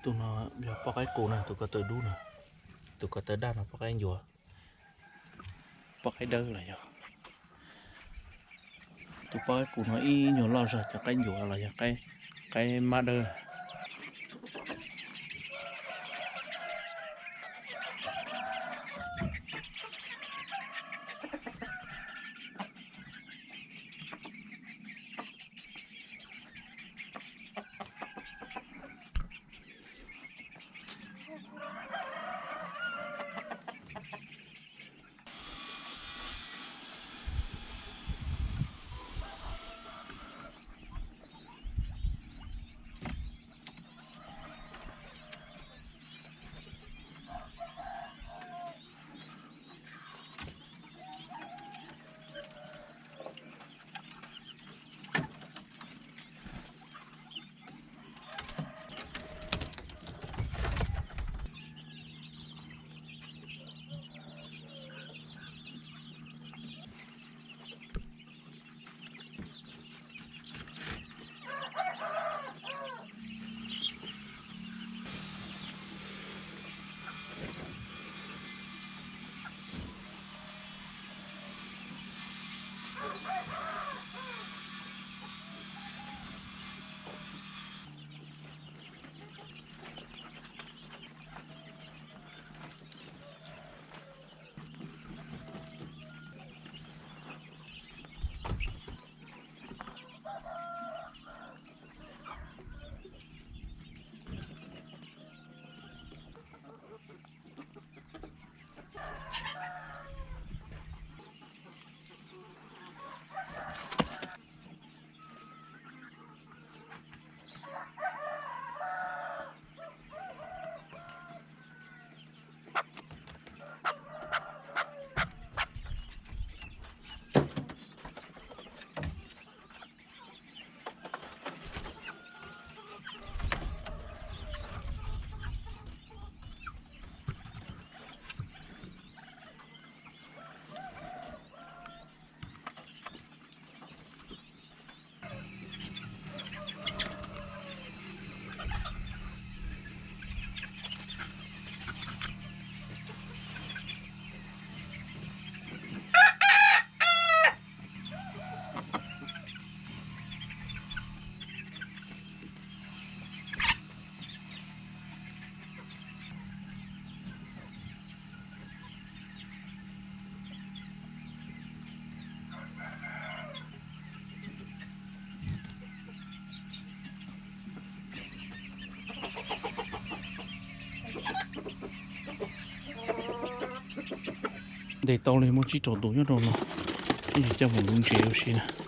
Tus no yog poj qaib qus na, tus ko taw dub no, tus ko taw daj no poj qaib ncuav, poj qaib dawb los yog. Tus poj qaib qus no ib nyuag loj zog cov qaib ncuav los yog qaib mab dawb. Ntes tau li muaj tsib rau tus nyob rau no, ib tsis coj mus nuv ntses ua si na.